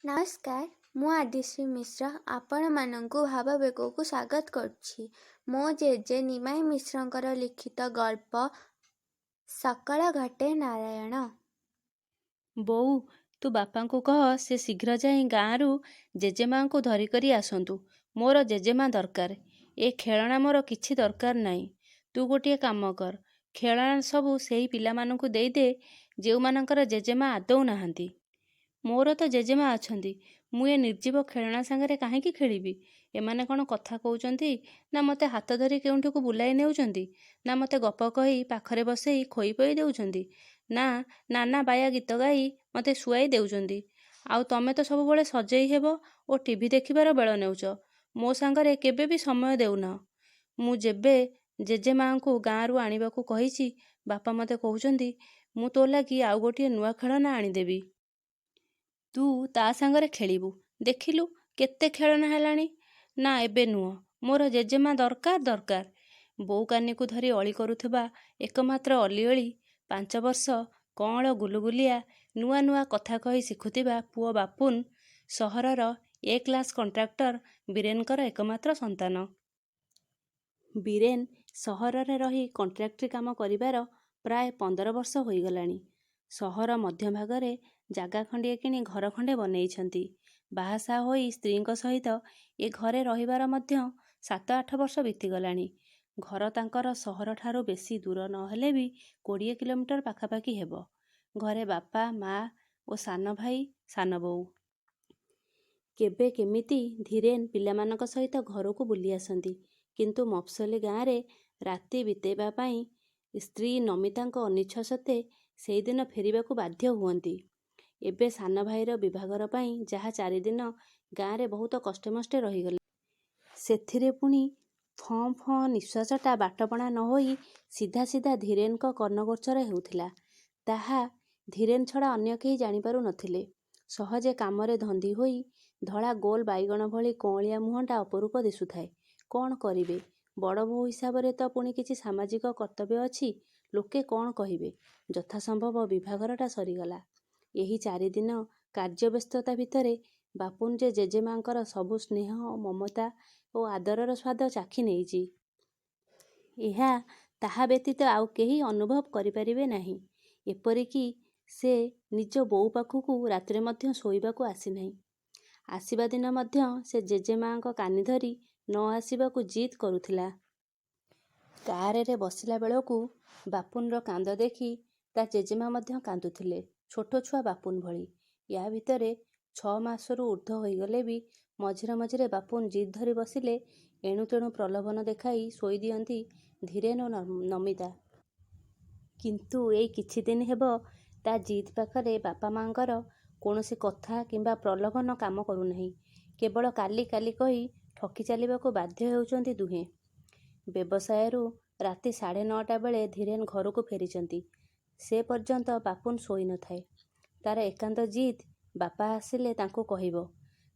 ନମସ୍କାର, ମୁଁ ଆଦିଶ୍ରୀ ମିଶ୍ର ଆପଣମାନଙ୍କୁ ଭାବାବେଗକୁ ସ୍ୱାଗତ କରୁଛି। ମୋ ଜେଜେ ନିମାଇଁ ମିଶ୍ରଙ୍କର ଲିଖିତ ଗଳ୍ପ ସକଳ ଘଟେ ନାରାୟଣ। ବୋଉ, ତୁ ବାପାଙ୍କୁ କହ ସେ ଶୀଘ୍ର ଯାଇ ଗାଁରୁ ଜେଜେମା'ଙ୍କୁ ଧରିକରି ଆସନ୍ତୁ। ମୋର ଜେଜେମା' ଦରକାର। ଏ ଖେଳଣା ମୋର କିଛି ଦରକାର ନାହିଁ। ତୁ ଗୋଟିଏ କାମ କର, ଖେଳଣା ସବୁ ସେହି ପିଲାମାନଙ୍କୁ ଦେଇଦେ ଯେଉଁମାନଙ୍କର ଜେଜେମା' ଆଦୌ ନାହାନ୍ତି। ମୋର ତ ଜେଜେମା' ଅଛନ୍ତି, ମୁଁ ଏ ନିର୍ଜୀବ ଖେଳଣା ସାଙ୍ଗରେ କାହିଁକି ଖେଳିବି? ଏମାନେ କ'ଣ କଥା କହୁଛନ୍ତି ନା ମୋତେ ହାତ ଧରି କେଉଁଠିକୁ ବୁଲାଇ ନେଉଛନ୍ତି, ନା ମୋତେ ଗପ କହି ପାଖରେ ବସେଇ ଖୋଇପୋଇ ଦେଉଛନ୍ତି, ନା ନାନା ବାୟା ଗୀତ ଗାଇ ମୋତେ ଶୁଆଇ ଦେଉଛନ୍ତି। ଆଉ ତମେ ତ ସବୁବେଳେ ସଜେଇ ହେବ ଓ ଟିଭି ଦେଖିବାର ବେଳ ନେଉଛ। ମୋ ସାଙ୍ଗରେ କେବେ ବି ସମୟ ଦେଉନାହଁ। ମୁଁ ଯେବେ ଜେଜେମା'ଙ୍କୁ ଗାଁରୁ ଆଣିବାକୁ କହିଛି, ବାପା ମୋତେ କହୁଛନ୍ତି ମୁଁ ତୋ ଲାଗି ଆଉ ଗୋଟିଏ ନୂଆ ଖେଳନା ଆଣିଦେବି। ତୁ ତା' ସାଙ୍ଗରେ ଖେଳିବୁ। ଦେଖିଲୁ କେତେ ଖେଳନା ହେଲାଣି। ନା, ଏବେ ନୁହଁ, ମୋର ଜେଜେମା' ଦରକାର, ଦରକାର। ବୋଉ କାନିକୁ ଧରି ଅଳି କରୁଥିବା ଏକମାତ୍ର ଅଲିଅଳି 5 ବର୍ଷ କଅଁଳ ଗୁଲୁଗୁଲିଆ ନୂଆ ନୂଆ କଥା କହି ଶିଖୁଥିବା ପୁଅ ବାପୁନ୍ ସହରର ଏ କ୍ଲାସ କଣ୍ଟ୍ରାକ୍ଟର ବୀରେନଙ୍କର ଏକମାତ୍ର ସନ୍ତାନ। ବୀରେନ୍ ସହରରେ ରହି କଣ୍ଟ୍ରାକ୍ଟ୍ରି କାମ କରିବାର ପ୍ରାୟ 15 ବର୍ଷ ହୋଇଗଲାଣି। ସହର ମଧ୍ୟଭାଗରେ ଜାଗା ଖଣ୍ଡିଏ କିଣି ଘର ଖଣ୍ଡେ ବନେଇଛନ୍ତି। ବାହାସାହା ହୋଇ ସ୍ତ୍ରୀଙ୍କ ସହିତ ଏ ଘରେ ରହିବାର ମଧ୍ୟ 7-8 ବର୍ଷ ବିତିଗଲାଣି। ଘର ତାଙ୍କର ସହରଠାରୁ ବେଶୀ ଦୂର ନ ହେଲେ ବି 20 କିଲୋମିଟର ପାଖାପାଖି ହେବ। ଘରେ ବାପା, ମା' ଓ ସାନ ଭାଇ, ସାନବୋଉ। କେବେ କେମିତି ଧୀରେନ୍ ପିଲାମାନଙ୍କ ସହିତ ଘରକୁ ବୁଲି ଆସନ୍ତି। କିନ୍ତୁ ମଫସଲି ଗାଁରେ ରାତି ବିତେଇବା ପାଇଁ ସ୍ତ୍ରୀ ନମିତାଙ୍କ ଅନିଚ୍ଛା ସତ୍ତ୍ୱେ ସେଇଦିନ ଫେରିବାକୁ ବାଧ୍ୟ ହୁଅନ୍ତି। ଏବେ ସାନ ଭାଇର ବିଭାଘର ପାଇଁ ଯାହା ଚାରିଦିନ ଗାଁରେ ବହୁତ କଷ୍ଟେମଷ୍ଟେ ରହିଗଲେ। ସେଥିରେ ପୁଣି ଫଁ ଫଁ ନିଃଶ୍ୱାସଟା ବାଟବଣା ନ ହୋଇ ସିଧା ସିଧା ଧୀରେନ୍‌ଙ୍କ କର୍ଣ୍ଣଗୋଚର ହେଉଥିଲା, ତାହା ଧୀରେନ୍ ଛଡ଼ା ଅନ୍ୟ କେହି ଜାଣିପାରୁ ନ ଥିଲେ। ସହଜେ କାମରେ ଧନ୍ଦି ହୋଇ ଧଳା ଗୋଲ ବାଇଗଣ ଭଳି କଅଁଳିଆ ମୁହଁଟା ଅପରୂପ ଦିଶୁଥାଏ। କ'ଣ କରିବେ? ବଡ଼ବୋହୂ ହିସାବରେ ତ ପୁଣି କିଛି ସାମାଜିକ କର୍ତ୍ତବ୍ୟ ଅଛି, ଲୋକେ କ'ଣ କହିବେ? ଯଥାସମ୍ଭବ ବିଭାଘରଟା ସରିଗଲା। ଏହି ଚାରିଦିନ କାର୍ଯ୍ୟବ୍ୟସ୍ତତା ଭିତରେ ବାପୁନ୍ ଯେ ଜେଜେମା'ଙ୍କର ସବୁ ସ୍ନେହ, ମମତା ଓ ଆଦରର ସ୍ୱାଦ ଚାଖି ନେଇଚି, ଏହା ତାହା ବ୍ୟତୀତ ଆଉ କେହି ଅନୁଭବ କରିପାରିବେ ନାହିଁ। ଏପରିକି ସେ ନିଜ ବୋଉ ପାଖକୁ ରାତିରେ ମଧ୍ୟ ଶୋଇବାକୁ ଆସିନାହିଁ। ଆସିବା ଦିନ ମଧ୍ୟ ସେ ଜେଜେମା'ଙ୍କ କାନି ଧରି ନ ଆସିବାକୁ ଜିଦ୍ କରୁଥିଲା। କାରରେ ବସିଲା ବେଳକୁ ବାପୁନ୍‌ର କାନ୍ଦ ଦେଖି ତା' ଜେଜେମା' ମଧ୍ୟ କାନ୍ଦୁଥିଲେ ଛୋଟ ଛୁଆ ବାପୁନ୍ ଭଳି। ୟା ଭିତରେ 6 ମାସରୁ ଊର୍ଦ୍ଧ୍ୱ ହୋଇଗଲେ ବି ମଝିରେ ମଝିରେ ବାପୁନ୍ ଜିଦ୍ ଧରି ବସିଲେ ଏଣୁତେଣୁ ପ୍ରଲୋଭନ ଦେଖାଇ ଶୋଇ ଦିଅନ୍ତି ଧୀରେନ୍ ଓ ନମିତା। କିନ୍ତୁ ଏଇ କିଛିଦିନ ହେବ ତା' ଜିଦ୍ ପାଖରେ ବାପା ମା'ଙ୍କର କୌଣସି କଥା କିମ୍ବା ପ୍ରଲୋଭନ କାମ କରୁନାହିଁ। କେବଳ କାଲି କାଲି କହି ଠକି ଚାଲିବାକୁ ବାଧ୍ୟ ହେଉଛନ୍ତି ଦୁହେଁ। ବ୍ୟବସାୟରୁ ରାତି ସାଢ଼େ ନଅଟା ବେଳେ ଧୀରେନ୍ ଘରକୁ ଫେରିଛନ୍ତି। ସେ ପର୍ଯ୍ୟନ୍ତ ବାପୁନ୍ ଶୋଇ ନ ଥାଏ। ତା'ର ଏକାନ୍ତ ଜିଦ୍, ବାପା ଆସିଲେ ତାଙ୍କୁ କହିବ,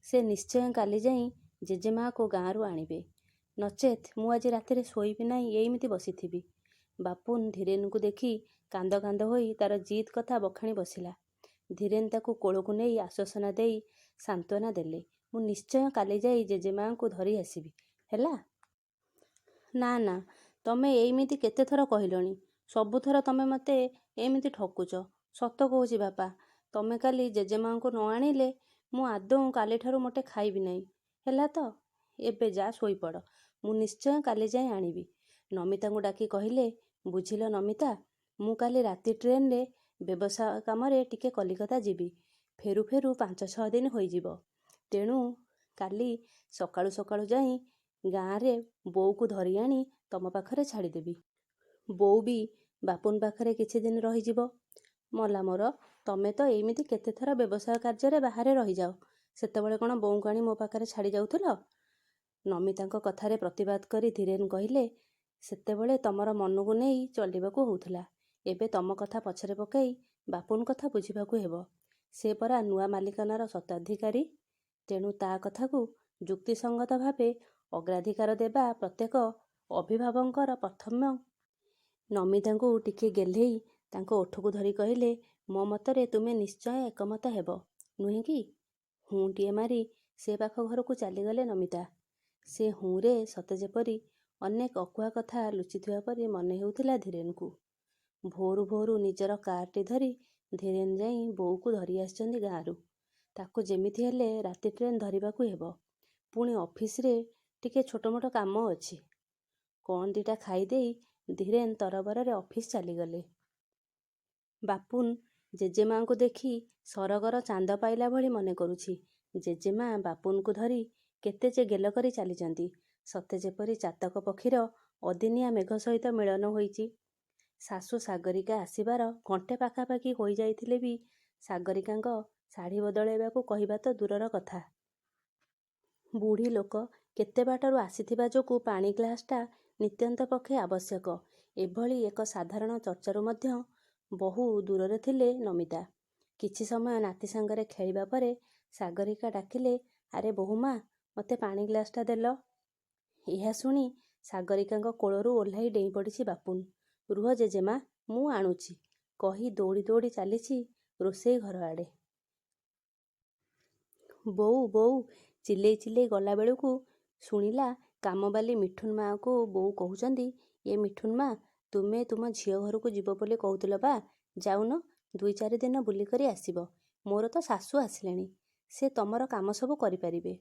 ସେ ନିଶ୍ଚୟ କାଲି ଯାଇ ଜେଜେମା'କୁ ଗାଁରୁ ଆଣିବେ, ନଚେତ୍ ମୁଁ ଆଜି ରାତିରେ ଶୋଇବି ନାହିଁ, ଏଇମିତି ବସିଥିବି। ବାପୁନ୍ ଧୀରେନ୍‌ଙ୍କୁ ଦେଖି କାନ୍ଦ କାନ୍ଦ ହୋଇ ତା'ର ଜିଦ୍ କଥା ବଖାଣି ବସିଲା। ଧୀରେନ୍ ତାକୁ କୋଳକୁ ନେଇ ଆଶ୍ୱାସନା ଦେଇ ସାନ୍ତ୍ୱନା ଦେଲେ, ମୁଁ ନିଶ୍ଚୟ କାଲି ଯାଇ ଜେଜେମା'ଙ୍କୁ ଧରି ଆସିବି, ହେଲା? ନା, ନା, ତମେ ଏଇମିତି କେତେଥର କହିଲଣି। ସବୁଥର ତମେ ମୋତେ ଏଇମିତି ଠକୁଛ। ସତ କହୁଛି ବାପା, ତମେ କାଲି ଜେଜେମା'ଙ୍କୁ ନ ଆଣିଲେ ମୁଁ ଆଦୌ କାଲିଠାରୁ ମୋଟେ ଖାଇବି ନାହିଁ। ହେଲା ତ? ଏବେ ଯା ଶୋଇପଡ଼। ମୁଁ ନିଶ୍ଚୟ କାଲି ଯାଇ ଆଣିବି। ନମିତାଙ୍କୁ ଡାକି କହିଲେ, ବୁଝିଲ ନମିତା, ମୁଁ କାଲି ରାତି ଟ୍ରେନରେ ବ୍ୟବସାୟ କାମରେ ଟିକେ କଲିକତା ଯିବି। ଫେରୁ ଫେରୁ 5-6 ଦିନ ହୋଇଯିବ। ତେଣୁ କାଲି ସକାଳୁ ସକାଳୁ ଯାଇ ଗାଁରେ ବୋଉକୁ ଧରିଆଣି ତମ ପାଖରେ ଛାଡ଼ିଦେବି। ବୋଉ ବି ବାପୁନ୍ ପାଖରେ କିଛିଦିନ ରହିଯିବ। ମଲା ମୋର, ତମେ ତ ଏଇମିତି କେତେଥର ବ୍ୟବସାୟ କାର୍ଯ୍ୟରେ ବାହାରେ ରହିଯାଅ, ସେତେବେଳେ କ'ଣ ବୋଉଙ୍କୁ ଆଣି ମୋ ପାଖରେ ଛାଡ଼ି ଯାଉଥିଲ? ନମିତାଙ୍କ କଥାରେ ପ୍ରତିବାଦ କରି ଧୀରେନ୍ କହିଲେ, ସେତେବେଳେ ତମର ମନକୁ ନେଇ ଚଳିବାକୁ ହେଉଥିଲା। ଏବେ ତମ କଥା ପଛରେ ପକାଇ ବାପୁନ୍ କଥା ବୁଝିବାକୁ ହେବ। ସେ ପରା ନୂଆ ମାଲିକାନାର ସ୍ୱତ୍ୱାଧିକାରୀ। ତେଣୁ ତା' କଥାକୁ ଯୁକ୍ତିସଙ୍ଗତ ଭାବେ ଅଗ୍ରାଧିକାର ଦେବା ପ୍ରତ୍ୟେକ ଅଭିଭାବକଙ୍କର ପ୍ରଥମ୍ୟ। ନମିତାଙ୍କୁ ଟିକିଏ ଗେହ୍ଲେଇ ତାଙ୍କ ଓଠକୁ ଧରି କହିଲେ, ମୋ ମତରେ ତୁମେ ନିଶ୍ଚୟ ଏକମତ ହେବ, ନୁହେଁ କି? ହୁଁଟିଏ ମାରି ସେ ପାଖ ଘରକୁ ଚାଲିଗଲେ ନମିତା। ସେ ହୁଁରେ ସତେ ଯେପରି ଅନେକ ଅକୁହା କଥା ଲୁଚିଥିବା ପରି ମନେ ହେଉଥିଲା ଧୀରେନ୍‌କୁ। ଭୋରୁ ଭୋରୁ ନିଜର କାର୍‌ଟି ଧରି ଧୀରେନ୍ ଯାଇ ବୋଉକୁ ଧରି ଆସିଛନ୍ତି ଗାଁରୁ। ତାକୁ ଯେମିତି ହେଲେ ରାତି ଟ୍ରେନ୍ ଧରିବାକୁ ହେବ। ପୁଣି ଅଫିସରେ ଟିକେ ଛୋଟମୋଟ କାମ ଅଛି। କ'ଣ ଦି'ଟା ଖାଇଦେଇ ଧୀରେନ୍ ତରବରରେ ଅଫିସ ଚାଲିଗଲେ। ବାପୁନ୍ ଜେଜେମା'ଙ୍କୁ ଦେଖି ସରଗର ଚାନ୍ଦ ପାଇଲା ଭଳି ମନେ କରୁଛି। ଜେଜେମା' ବାପୁନ୍‌କୁ ଧରି କେତେ ଯେ ଗେଲ କରି ଚାଲିଛନ୍ତି। ସତେ ଯେପରି ଚାତକ ପକ୍ଷୀର ଅଦିନିଆ ମେଘ ସହିତ ମିଳନ ହୋଇଛି। ଶାଶୁ ସାଗରୀକା ଆସିବାର ଘଣ୍ଟେ ପାଖାପାଖି ହୋଇଯାଇଥିଲେ ବି ସାଗରୀକାଙ୍କ ଶାଢ଼ି ବଦଳାଇବାକୁ କହିବା ତ ଦୂରର କଥା। ବୁଢ଼ୀ ଲୋକ କେତେ ବାଟରୁ ଆସିଥିବା ଯୋଗୁଁ ପାଣି ଗ୍ଲାସଟା ନିତାନ୍ତ ପକ୍ଷେ ଆବଶ୍ୟକ ଏଭଳି ଏକ ସାଧାରଣ ଚର୍ଚ୍ଚାରୁ ମଧ୍ୟ ବହୁ ଦୂରରେ ଥିଲେ ନମିତା। କିଛି ସମୟ ନାତି ସାଙ୍ଗରେ ଖେଳିବା ପରେ ସାଗରୀକା ଡାକିଲେ-''ଆରେ ବୋହୂମା! ମୋତେ ପାଣି ଗ୍ଲାସଟା ଦେଲ। '' ଏହା ଶୁଣି ସାଗରୀକାଙ୍କ କୋଳରୁ ଓହ୍ଲାଇ ଡେଇଁପଡ଼ିଛି ବାପୁନ୍। ''ରୁହ ଜେଜେମା! ମୁଁ ଆଣୁଛି'' କହି ଦୌଡ଼ି ଦୌଡ଼ି ଚାଲିଛି ରୋଷେଇ ଘର ଆଡ଼େ। ବୋଉ ବୋଉ ଚିଲେଇ ଚିଲେଇ ଗଲାବେଳକୁ ଶୁଣିଲା କାମବାଲୀ ମିଠୁନ୍ ମା'କୁ ବୋଉ କହୁଛନ୍ତି-''ୟେ ମିଠୁନ୍ ମା'! ତୁମେ ତୁମ ଝିଅ ଘରକୁ ଯିବ ବୋଲି କହୁଥିଲ ପା! ଯାଉନ ଦୁଇ ଚାରିଦିନ ବୁଲିକରି ଆସିବ। ମୋର ତ ଶାଶୁ ଆସିଲେଣି। ସେ ତମର କାମ ସବୁ କରିପାରିବେ।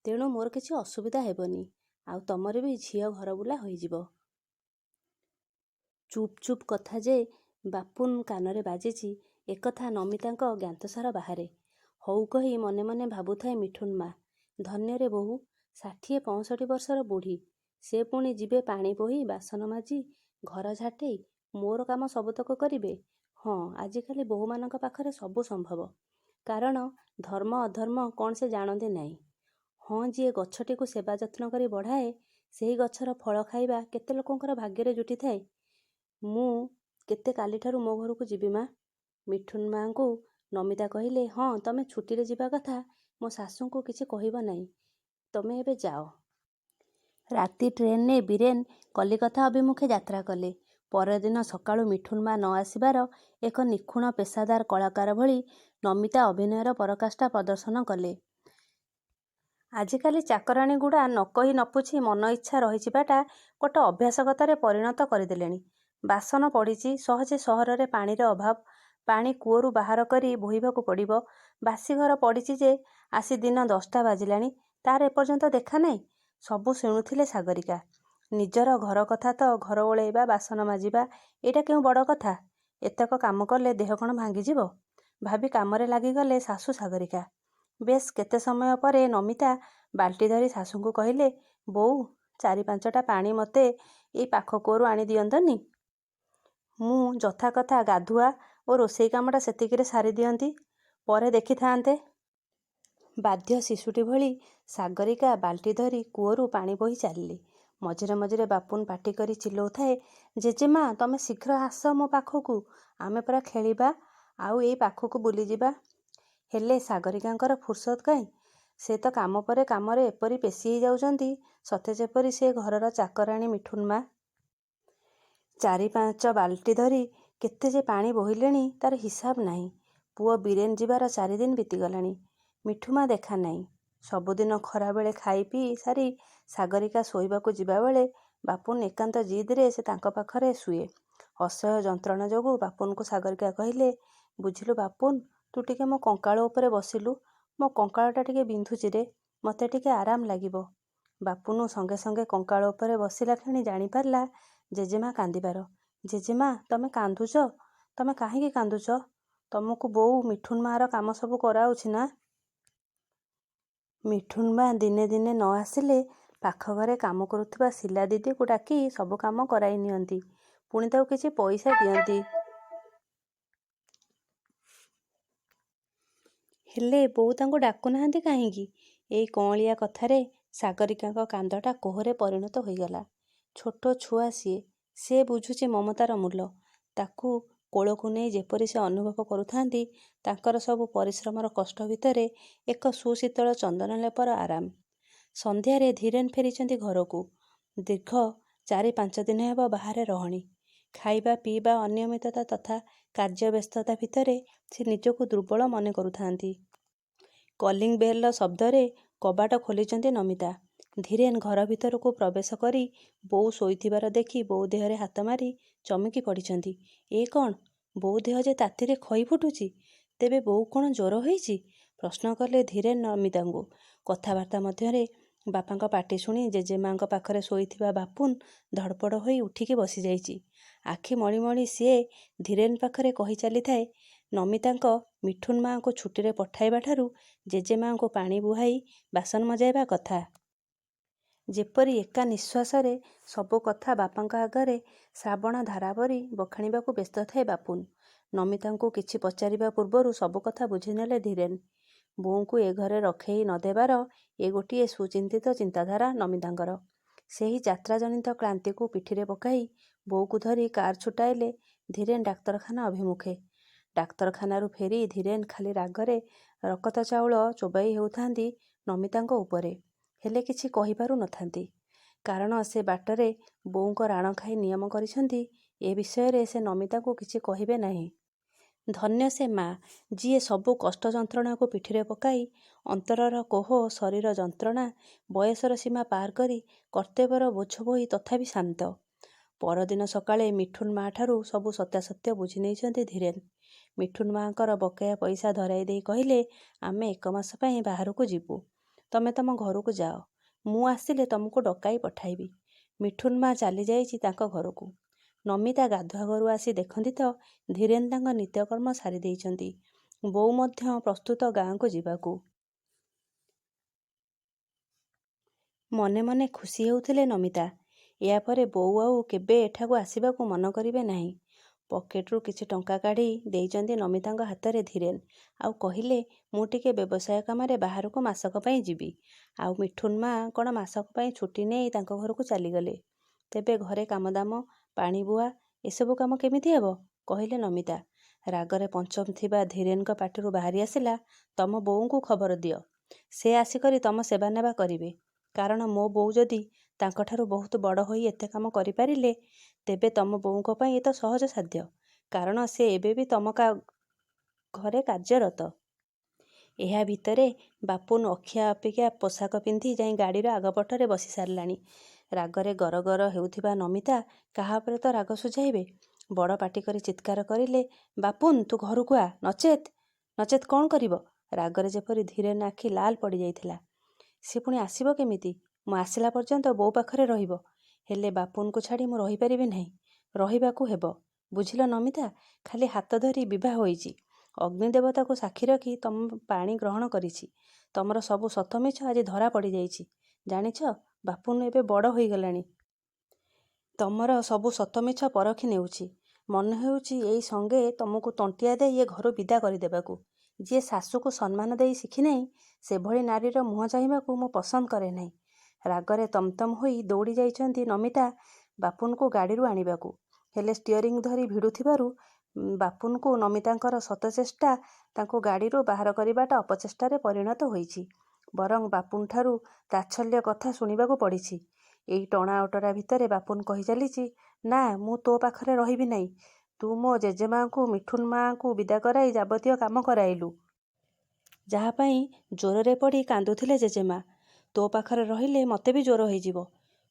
ତେଣୁ ମୋର କିଛି ଅସୁବିଧା ହେବନି। ଆଉ ତମର ବି ଝିଅ ଘର ବୁଲା ହୋଇଯିବ। '' ଚୁପ୍ ଚୁପ୍ କଥା ଯେ ବାପୁନ୍ କାନରେ ବାଜିଛି ଏକଥା ନମିତାଙ୍କ ଜ୍ଞାତସାର ବାହାରେ। ହଉ କହି ମନେ ମନେ ଭାବୁଥାଏ ମିଠୁନ୍ ମା'। ଧନ୍ୟରେ ବୋହୂ। ୬୦-୬୫ ବର୍ଷର ବୁଢ଼ୀ। ସେ ପୁଣି ଯିବେ ପାଣି ବୋହି, ବାସନ ମାଜି, ଘର ଝାଟେଇ ମୋର କାମ ସବୁତକ କରିବେ। ହଁ ଆଜିକାଲି ବୋହୂମାନଙ୍କ ପାଖରେ ସବୁ ସମ୍ଭବ। କାରଣ ଧର୍ମ ଅଧର୍ମ କ'ଣ ସେ ଜାଣନ୍ତି ନାହିଁ। ହଁ ଯିଏ ଗଛଟିକୁ ସେବା ଯତ୍ନ କରି ବଢ଼ାଏ ସେହି ଗଛର ଫଳ ଖାଇବା କେତେ ଲୋକଙ୍କର ଭାଗ୍ୟରେ ଜୁଟିଥାଏ। ''ମୁଁ କେତେ କାଲିଠାରୁ ମୋ ଘରକୁ ଯିବି ମା'? '' ମିଠୁନ୍ ମା'ଙ୍କୁ ନମିତା କହିଲେ-''ହଁ ତମେ ଛୁଟିରେ ଯିବା କଥା ମୋ ଶାଶୁଙ୍କୁ କିଛି କହିବ ନାହିଁ। ତମେ ଏବେ ଯାଅ। '' ରାତି ଟ୍ରେନ୍‌ରେ ବୀରେନ୍ କଲିକତା ଅଭିମୁଖେ ଯାତ୍ରା କଲେ। ପରଦିନ ସକାଳୁ ମିଠୁନ୍ ମା' ନ ଆସିବାର ଏକ ନିଖୁଣ ପେଶାଦାର କଳାକାର ଭଳି ନମିତା ଅଭିନୟର ପରାକାଷ୍ଠା ପ୍ରଦର୍ଶନ କଲେ। ଆଜିକାଲି ଚାକରାଣୀଗୁଡ଼ା ନକହି ନପୁଛି ମନଇଚ୍ଛା ରହିଯିବାଟା ଗୋଟେ ଅଭ୍ୟାସଗତରେ ପରିଣତ କରିଦେଲେଣି। ବାସନ ପଡ଼ିଛି, ସହଜେ ସହରରେ ପାଣିର ଅଭାବ। ପାଣି କୂଅରୁ ବାହାର କରି ବୋହିବାକୁ ପଡ଼ିବ। ବାସି ଘର ପଡ଼ିଛି ଯେ ଆସି ଦିନ ୧୦ଟା ବାଜିଲାଣି ତା'ର ଏପର୍ଯ୍ୟନ୍ତ ଦେଖା ନାହିଁ। ସବୁ ଶୁଣୁଥିଲେ ସାଗରୀକା। ନିଜର ଘର କଥା ତ ଘର ଓଳେଇବା, ବାସନ ମାଜିବା ଏଇଟା କେଉଁ ବଡ଼ କଥା। ଏତକ କାମ କଲେ ଦେହ କ'ଣ ଭାଙ୍ଗିଯିବ ଭାବି କାମରେ ଲାଗିଗଲେ ଶାଶୁ ସାଗରୀକା। ବେଶ୍ କେତେ ସମୟ ପରେ ନମିତା ବାଲ୍ଟି ଧରି ଶାଶୁଙ୍କୁ କହିଲେ-''ବୋଉ! ଚାରି ପାଞ୍ଚଟା ପାଣି ମୋତେ ଏଇ ପାଖ କୂଅରୁ ଆଣି ଦିଅନ୍ତନି! ମୁଁ ଯଥାକଥା ଗାଧୁଆ ଓ ରୋଷେଇ କାମଟା ସେତିକିରେ ସାରି ଦିଅନ୍ତି। ପରେ ଦେଖିଥାଆନ୍ତେ। '' ବାଧ୍ୟ ଶିଶୁଟି ଭଳି ସାଗରୀକା ବାଲ୍ଟି ଧରି କୂଅରୁ ପାଣି ବୋହି ଚାଲିଲେ। ମଝିରେ ମଝିରେ ବାପୁନ୍ ପାଟିକରି ଚିଲଉଥାଏ-''ଜେଜେମା' ତମେ ଶୀଘ୍ର ଆସ ମୋ ପାଖକୁ ଆମେ ପରା ଖେଳିବା, ଆଉ ଏଇ ପାଖକୁ ବୁଲିଯିବା। '' ହେଲେ ସାଗରୀକାଙ୍କର ଫୁରୁସତ୍ କାହିଁ? ସେ ତ କାମ ପରେ କାମରେ ଏପରି ପେଷି ହୋଇଯାଉଛନ୍ତି ସତେ ଯେପରି ସେ ଘରର ଚାକରାଣୀ ମିଠୁନ୍ ମା'। ଚାରି ପାଞ୍ଚ ବାଲ୍ଟି ଧରି କେତେ ଯେ ପାଣି ବୋହିଲେଣି ତା'ର ହିସାବ ନାହିଁ। ପୁଅ ବୀରେନ୍ ଯିବାର ଚାରିଦିନ ବିତିଗଲାଣି। ମିଠୁମା ଦେଖା ନାହିଁ। ସବୁଦିନ ଖରାବେଳେ ଖାଇ ପିଇ ସାରି ସାଗରୀକା ଶୋଇବାକୁ ଯିବାବେଳେ ବାପୁନ୍ ଏକାନ୍ତ ଜିଦ୍‌ରେ ସେ ତାଙ୍କ ପାଖରେ ଶୁଏ। ଅସହ୍ୟ ଯନ୍ତ୍ରଣା ଯୋଗୁଁ ବାପୁନ୍‌କୁ ସାଗରୀକା କହିଲେ-''ବୁଝିଲୁ ବାପୁନ୍! ତୁ ଟିକେ ମୋ କଙ୍କାଳ ଉପରେ ବସିଲୁ। ମୋ କଙ୍କାଳଟା ଟିକେ ବିନ୍ଧୁଚିରେ। ମୋତେ ଟିକେ ଆରାମ ଲାଗିବ। '' ବାପୁନୁ ସଙ୍ଗେ ସଙ୍ଗେ କଙ୍କାଳ ଉପରେ ବସିଲା କ୍ଷଣି ଜାଣିପାରିଲା ଜେଜେମା କାନ୍ଦିବାର। ''ଜେଜେମା' ତମେ କାନ୍ଦୁଛ? ତମେ କାହିଁକି କାନ୍ଦୁଛ? ତମକୁ ବୋଉ ମିଠୁନ୍ ମା'ର କାମ ସବୁ କରାଉଛି ନା? ମିଠୁନ୍ ମା' ଦିନେ ଦିନେ ନ ଆସିଲେ ପାଖ ଘରେ କାମ କରୁଥିବା ଶିଲା ଦିଦିକୁ ଡାକି ସବୁ କାମ କରାଇ ନିଅନ୍ତି। ପୁଣି ତାକୁ କିଛି ପଇସା ଦିଅନ୍ତି। ହେଲେ ବୋଉ ତାଙ୍କୁ ଡାକୁ ନାହାନ୍ତି କାହିଁକି? '' ଏଇ କଅଁଳିଆ କଥାରେ ସାଗରୀକାଙ୍କ କାନ୍ଦଟା କୋହରେ ପରିଣତ ହୋଇଗଲା। ଛୋଟ ଛୁଆ ସିଏ। ସେ ବୁଝୁଛି ମମତାର ମୂଲ। ତାକୁ କୋଳକୁ ନେଇ ଯେପରି ସେ ଅନୁଭବ କରୁଥାନ୍ତି ତାଙ୍କର ସବୁ ପରିଶ୍ରମର କଷ୍ଟ ଭିତରେ ଏକ ସୁଶୀତଳ ଚନ୍ଦନଲେପର ଆରାମ। ସନ୍ଧ୍ୟାରେ ଧୀରେନ୍ ଫେରିଛନ୍ତି ଘରକୁ। ଦୀର୍ଘ ଚାରି ପାଞ୍ଚଦିନ ହେବ ବାହାରେ ରହଣି। ଖାଇବା ପିଇବା ଅନିୟମିତତା ତଥା କାର୍ଯ୍ୟ ବ୍ୟସ୍ତତା ଭିତରେ ସେ ନିଜକୁ ଦୁର୍ବଳ ମନେ କରୁଥାନ୍ତି। କଲିଂ ବେଲ୍ର ଶବ୍ଦରେ କବାଟ ଖୋଲିଛନ୍ତି ନମିତା। ଧୀରେନ୍ ଘର ଭିତରକୁ ପ୍ରବେଶ କରି ବୋଉ ଶୋଇଥିବାର ଦେଖି ବୋଉ ଦେହରେ ହାତ ମାରି ଚମକି ପଡ଼ିଛନ୍ତି। ଏ କ'ଣ? ବୋଉ ଦେହ ଯେ ତାତିରେ ଖଇ ଫୁଟୁଛି। ତେବେ ବୋଉ କ'ଣ ଜ୍ୱର ହୋଇଛି? ପ୍ରଶ୍ନ କଲେ ଧୀରେନ୍ ନମିତାଙ୍କୁ। କଥାବାର୍ତ୍ତା ମଧ୍ୟରେ ବାପାଙ୍କ ପାଟି ଶୁଣି ଜେଜେମାଙ୍କ ପାଖରେ ଶୋଇଥିବା ବାପୁନ୍ ଧଡ଼ପଡ଼ ହୋଇ ଉଠିକି ବସିଯାଇଛି। ଆଖି ମଳି ମଳି ସିଏ ଧୀରେନ୍ ପାଖରେ କହି ଚାଲିଥାଏ ନମିତାଙ୍କ ମିଠୁନ୍ ମାଆଙ୍କୁ ଛୁଟିରେ ପଠାଇବାଠାରୁ ଜେଜେମାଙ୍କୁ ପାଣି ବୁହାଇ ବାସନ ମଜାଇବା କଥା। ଯେପରି ଏକା ନିଃଶ୍ୱାସରେ ସବୁ କଥା ବାପାଙ୍କ ଆଗରେ ଶ୍ରାବଣ ଧାରା ପରି ବଖାଣିବାକୁ ବ୍ୟସ୍ତ ଥାଏ ବାପୁନ୍। ନମିତାଙ୍କୁ କିଛି ପଚାରିବା ପୂର୍ବରୁ ସବୁ କଥା ବୁଝିନେଲେ ଧୀରେନ୍। ବୋଉଙ୍କୁ ଏ ଘରେ ରଖେଇ ନ ଦେବାର ଏ ଗୋଟିଏ ସୁଚିନ୍ତିତ ଚିନ୍ତାଧାରା ନମିତାଙ୍କର। ସେହି ଯାତ୍ରାଜନିତ କ୍ଳାନ୍ତିକୁ ପିଠିରେ ପକାଇ ବୋଉକୁ ଧରି କାର୍ ଛୁଟାଇଲେ ଧୀରେନ୍ ଡାକ୍ତରଖାନା ଅଭିମୁଖେ। ଡାକ୍ତରଖାନାରୁ ଫେରି ଧୀରେନ୍ ଖାଲି ରାଗରେ ରକତ ଚାଉଳ ଚୋବାଇ ହେଉଥାନ୍ତି ନମିତାଙ୍କ ଉପରେ। ହେଲେ କିଛି କହିପାରୁ ନଥାନ୍ତି। କାରଣ ସେ ବାଟରେ ବୋଉଙ୍କ ରାଣ ଖାଇ ନିୟମ କରିଛନ୍ତି ଏ ବିଷୟରେ ସେ ନମିତାଙ୍କୁ କିଛି କହିବେ ନାହିଁ। ଧନ୍ୟ ସେ ମା, ଯିଏ ସବୁ କଷ୍ଟ ଯନ୍ତ୍ରଣାକୁ ପିଠିରେ ପକାଇ, ଅନ୍ତରର କୋହ, ଶରୀର ଯନ୍ତ୍ରଣା, ବୟସର ସୀମା ପାର କରି କର୍ତ୍ତବ୍ୟର ବୋଝ ବୋହି ତଥାପି ଶାନ୍ତ। ପରଦିନ ସକାଳେ ମିଠୁନ୍ ମା'ଠାରୁ ସବୁ ସତ୍ୟାସତ୍ୟ ବୁଝି ନେଇଛନ୍ତି ଧୀରେନ୍। ମିଠୁନ୍ ମା'ଙ୍କର ବକେୟା ପଇସା ଧରାଇ ଦେଇ କହିଲେ, ଆମେ ଏକ ମାସ ପାଇଁ ବାହାରକୁ ଯିବୁ। ତମେ ତମ ଘରକୁ ଯାଅ। ମୁଁ ଆସିଲେ ତମକୁ ଡକାଇ ପଠାଇବି। ମିଠୁନ୍ ମା ଚାଲିଯାଇଛି ତାଙ୍କ ଘରକୁ। ନମିତା ଗାଧୁଆ ଘରୁ ଆସି ଦେଖନ୍ତି ତ ଧୀରେନ୍ ତାଙ୍କ ନିତ୍ୟକର୍ମ ସାରି ଦେଇଛନ୍ତି। ବୋଉ ମଧ୍ୟ ପ୍ରସ୍ତୁତ ଗାଁକୁ ଯିବାକୁ। ମନେ ମନେ ଖୁସି ହେଉଥିଲେ ନମିତା। ଏହାପରେ ବୋଉ ଆଉ କେବେ ଏଠାକୁ ଆସିବାକୁ ମନ କରିବେ ନାହିଁ। ପକେଟରୁ କିଛି ଟଙ୍କା କାଢ଼ି ଦେଇଛନ୍ତି ନମିତାଙ୍କ ହାତରେ ଧୀରେନ୍। ଆଉ କହିଲେ, ମୁଁ ଟିକେ ବ୍ୟବସାୟ କାମରେ ବାହାରକୁ ମାସକ ପାଇଁ ଯିବି। ଆଉ ମିଠୁନ୍ ମା କ'ଣ ମାସକ ପାଇଁ ଛୁଟି ନେଇ ତାଙ୍କ ଘରକୁ ଚାଲିଗଲେ। ତେବେ ଘରେ କାମଦାମ, ପାଣି ବୁହା ଏସବୁ କାମ କେମିତି ହେବ? କହିଲେ ନମିତା। ରାଗରେ ପଞ୍ଚମ ଥିବା ଧୀରେନ୍ଙ୍କ ପାଟିରୁ ବାହାରି ଆସିଲା, ତମ ବୋଉଙ୍କୁ ଖବର ଦିଅ। ସେ ଆସିକରି ତମ ସେବା ନେବା କରିବେ। କାରଣ ମୋ ବୋଉ ଯଦି ତାଙ୍କଠାରୁ ବହୁତ ବଡ଼ ହୋଇ ଏତେ କାମ କରିପାରିଲେ, ତେବେ ତମ ବୋଉଙ୍କ ପାଇଁ ଏ ତ ସହଜ ସାଧ୍ୟ। କାରଣ ସେ ଏବେ ବି ତମ ଘରେ କାର୍ଯ୍ୟରତ। ଏହା ଭିତରେ ବାପୁନ୍ ଅଖିଆ ଅପିଆ ପୋଷାକ ପିନ୍ଧି ଯାଇ ଗାଡ଼ିର ଆଗପଟରେ ବସି ସାରିଲାଣି। ରାଗରେ ଗରଗର ହେଉଥିବା ନମିତା କାହା ଉପରେ ତ ରାଗ ଶୁଝାଇବେ। ବଡ଼ ପାଟି କରି ଚିତ୍କାର କରିଲେ, ବାପୁନ୍ ତୁ ଘରକୁ ଆ, ନଚେତ୍ ନଚେତ୍ କ'ଣ କରିବ? ରାଗରେ ଯେପରି ଧୀରେନ୍ ଆଖି ଲାଲ ପଡ଼ିଯାଇଥିଲା। ସେ ପୁଣି ଆସିବ କେମିତି? ମୁଁ ଆସିଲା ପର୍ଯ୍ୟନ୍ତ ବୋଉ ପାଖରେ ରହିବ। ହେଲେ ବାପୁନ୍‌କୁ ଛାଡ଼ି ମୁଁ ରହିପାରିବି ନାହିଁ। ରହିବାକୁ ହେବ। ବୁଝିଲ ନମିତା, ଖାଲି ହାତ ଧରି ବିଭା ହୋଇଛି। ଅଗ୍ନି ଦେବତାକୁ ସାକ୍ଷୀ ରଖି ତମ ପାଣି ଗ୍ରହଣ କରିଛି। ତମର ସବୁ ସତ ମିଛ ଆଜି ଧରା ପଡ଼ିଯାଇଛି। ଜାଣିଛ, ବାପୁନ୍ ଏବେ ବଡ଼ ହୋଇଗଲାଣି। ତମର ସବୁ ସତ ମିଛ ପରଖି ନେଉଛି। ମନେ ହେଉଛି ଏଇ ସଙ୍ଗେ ତମକୁ ତଣ୍ଟିଆ ଦେଇ ଏ ଘରୁ ବିଦା କରିଦେବାକୁ। ଯିଏ ଶାଶୁକୁ ସମ୍ମାନ ଦେଇ ଶିଖିନାହିଁ, ସେଭଳି ନାରୀର ମୁହଁ ଚାହିଁବାକୁ ମୁଁ ପସନ୍ଦ କରେ ନାହିଁ। ରାଗରେ ତମତମ ହୋଇ ଦୌଡ଼ି ଯାଇଛନ୍ତି ନମିତା ବାପୁନ୍‌କୁ ଗାଡ଼ିରୁ ଆଣିବାକୁ। ହେଲେ ଷ୍ଟିଅରିଂ ଧରି ଭିଡ଼ୁଥିବାରୁ ବାପୁନ୍‌କୁ ନମିତାଙ୍କର ଶତଚେଷ୍ଟା ତାଙ୍କୁ ଗାଡ଼ିରୁ ବାହାର କରିବାଟା ଅପଚେଷ୍ଟାରେ ପରିଣତ ହୋଇଛି। ବରଂ ବାପୁନ୍‌ଠାରୁ ତାଚ୍ଛଲ୍ୟ କଥା ଶୁଣିବାକୁ ପଡ଼ିଛି। ଏଇ ଟଣାଓଟରା ଭିତରେ ବାପୁନ୍ କହି ଚାଲିଛି, ନା, ମୁଁ ତୋ ପାଖରେ ରହିବି ନାହିଁ। ତୁ ମୋ ଜେଜେମାଙ୍କୁ ମିଠୁନ୍ ମାଆଙ୍କୁ ବିଦା କରାଇ ଯାବତୀୟ କାମ କରାଇଲୁ। ଯାହା ପାଇଁ ଜ୍ୱରରେ ପଡ଼ି କାନ୍ଦୁଥିଲେ ଜେଜେମା। ତୋ ପାଖରେ ରହିଲେ ମୋତେ ବି ଜ୍ୱର ହୋଇଯିବ।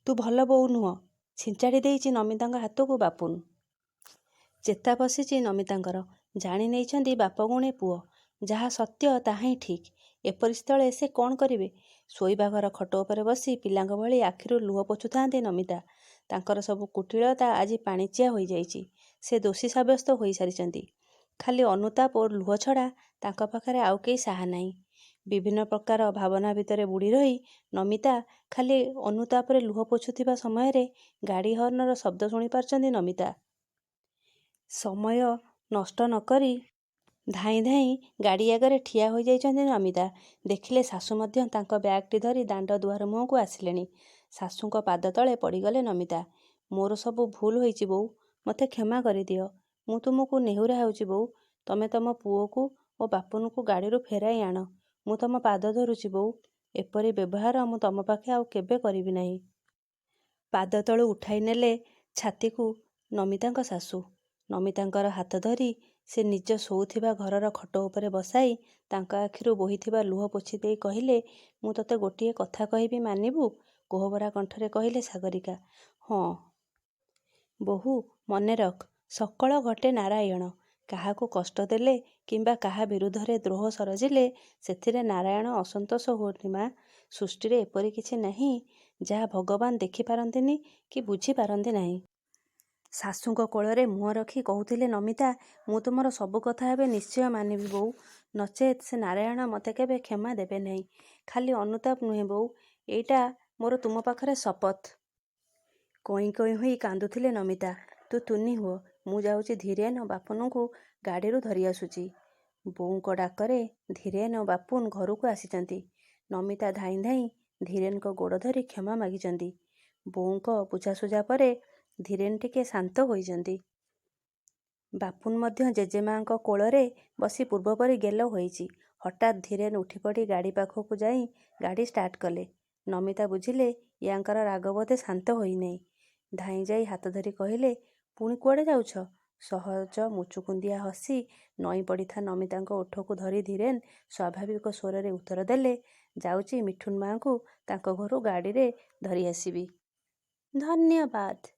ତୁ ଭଲ ବୋଉ ନୁହଁ। ଛିଞ୍ଚାଡ଼ି ଦେଇଛି ନମିତାଙ୍କ ହାତକୁ ବାପୁନ୍। ଚେତା ପଶିଛି ନମିତାଙ୍କର। ଜାଣି ନେଇଛନ୍ତି ବାପ ଗୁଣେ ପୁଅ। ଯାହା ସତ୍ୟ ତାହାହିଁ ଠିକ୍। ଏପରି ସ୍ଥଳେ ସେ କ'ଣ କରିବେ? ଶୋଇବା ଘର ଖଟ ଉପରେ ବସି ପିଲାଙ୍କ ଭଳି ଆଖିରୁ ଲୁହ ପୋଛୁଥାନ୍ତି ନମିତା। ତାଙ୍କର ସବୁ କୁଟିଳତା ଆଜି ପାଣିଚିଆ ହୋଇଯାଇଛି। ସେ ଦୋଷୀ ସାବ୍ୟସ୍ତ ହୋଇସାରିଛନ୍ତି। ଖାଲି ଅନୁତାପ ଓ ଲୁହ ଛଡ଼ା ତାଙ୍କ ପାଖରେ ଆଉ କେହି ସାହା ନାହିଁ। ବିଭିନ୍ନ ପ୍ରକାର ଭାବନା ଭିତରେ ବୁଡ଼ି ରହି ନମିତା ଖାଲି ଅନୁତାପରେ ଲୁହ ପୋଛୁଥିବା ସମୟରେ ଗାଡ଼ି ହର୍ଣ୍ଣର ଶବ୍ଦ ଶୁଣିପାରୁଛନ୍ତି ନମିତା। ସମୟ ନଷ୍ଟ ନ କରି ଧାଇଁ ଧାଇଁ ଗାଡ଼ି ଆଗରେ ଠିଆ ହୋଇଯାଇଛନ୍ତି ନମିତା। ଦେଖିଲେ ଶାଶୁ ମଧ୍ୟ ତାଙ୍କ ବ୍ୟାଗ୍‌ଟି ଧରି ଦାଣ୍ଡ ଦୁଆର ମୁହଁକୁ ଆସିଲେଣି। ଶାଶୁଙ୍କ ପାଦତଳେ ପଡ଼ିଗଲେ ନମିତା। ମୋର ସବୁ ଭୁଲ ହୋଇଛି ବୋଉ, ମୋତେ କ୍ଷମା କରିଦିଅ। ମୁଁ ତୁମକୁ ନେହୁରା ହେଉଛି ବୋଉ, ତମେ ତମ ପୁଅକୁ ଓ ବାପୁନ୍‌କୁ ଗାଡ଼ିରୁ ଫେରାଇ ଆଣ। ମୁଁ ତମ ପାଦ ଧରୁଛି ବୋଉ, ଏପରି ବ୍ୟବହାର ମୁଁ ତମ ପାଖେ ଆଉ କେବେ କରିବି ନାହିଁ। ପାଦତଳୁ ଉଠାଇ ନେଲେ ଛାତିକୁ ନମିତାଙ୍କ ଶାଶୁ। ନମିତାଙ୍କର ହାତ ଧରି ସେ ନିଜ ଶୋଉଥିବା ଘରର ଖଟ ଉପରେ ବସାଇ ତାଙ୍କ ଆଖିରୁ ବୋହିଥିବା ଲୁହ ପୋଛିଦେଇ କହିଲେ, ମୁଁ ତୋତେ ଗୋଟିଏ କଥା କହିବି, ମାନିବୁ? କୋହଭରା କଣ୍ଠରେ କହିଲେ ସାଗରୀକା। ହଁ। ବୋହୂ ମନେରଖ ସକଳ ଘଟେ ନାରାୟଣ। କାହାକୁ କଷ୍ଟ ଦେଲେ କିମ୍ବା କାହା ବିରୁଦ୍ଧରେ ଦ୍ରୋହ ସରଜିଲେ ସେଥିରେ ନାରାୟଣ ଅସନ୍ତୋଷ ହୁଅନ୍ତି ମା! ସୃଷ୍ଟିରେ ଏପରି କିଛି ନାହିଁ ଯାହା ଭଗବାନ ଦେଖି ପାରନ୍ତିନି କି ବୁଝି ପାରନ୍ତି ନାହିଁ। ଶାଶୁଙ୍କ କୋଳରେ ମୁହଁ ରଖି କହୁଥିଲେ ନମିତା ମୁଁ ତୁମର ସବୁ କଥା ଏବେ ନିଶ୍ଚୟ ମାନିବି ବୋଉ! ନଚେତ୍ ସେ ନାରାୟଣ ମୋତେ କେବେ କ୍ଷମା ଦେବେ ନାହିଁ। ଖାଲି ଅନୁତାପ ନୁହେଁ ବୋଉ! ଏଇଟା ମୋର ତୁମ ପାଖରେ ଶପଥ। କଇଁ କଇଁ ହୋଇ କାନ୍ଦୁଥିଲେ ନମିତା। ତୁ ତୁନି ହୁଅ। ମୁଁ ଯାଉଛି ଧୀରେନ୍ ଓ ବାପୁନଙ୍କୁ ଗାଡ଼ିରୁ ଧରି ଆସୁଛି। ବୋଉଙ୍କ ଡାକରେ ଧୀରେନ୍ ଓ ବାପୁନ ଘରକୁ ଆସିଛନ୍ତି। ନମିତା ଧାଇଁ ଧାଇଁ ଧୀରେନ୍‌ଙ୍କ ଗୋଡ଼ ଧରି କ୍ଷମା ମାଗିଛନ୍ତି। ବୋଉଙ୍କ ବୁଝାସୁଝା ପରେ ଧୀରେନ୍ ଟିକେ ଶାନ୍ତ ହୋଇଛନ୍ତି। ବାପୁନ ମଧ୍ୟ ଜେଜେମାଙ୍କ କୋଳରେ ବସି ପୂର୍ବପରି ଗେଲ ହୋଇଛି। ହଠାତ୍ ଧୀରେନ୍ ଉଠିପଡ଼ି ଗାଡ଼ି ପାଖକୁ ଯାଇ ଗାଡ଼ି ଷ୍ଟାର୍ଟ କଲେ। ନମିତା ବୁଝିଲେ ୟାଙ୍କର ରାଗ ବୋଧେ ଶାନ୍ତ ହୋଇନାହିଁ। ଧାଇଁ ଯାଇ ହାତଧରି କହିଲେ ପୁଣି କୁଆଡ଼େ ଯାଉଛ? ସହଜ ମୁଚୁକୁନ୍ଦିଆ ହସି ନଇଁପଡ଼ିଥା ନମିତାଙ୍କ ଓଠକୁ ଧରି ଧୀରେନ୍ ସ୍ୱାଭାବିକ ସ୍ୱରରେ ଉତ୍ତର ଦେଲେ ଯାଉଛି ମିଠୁନ ମାଆଙ୍କୁ ତାଙ୍କ ଘରୁ ଗାଡ଼ିରେ ଧରି ଆସିବି। ଧନ୍ୟବାଦ।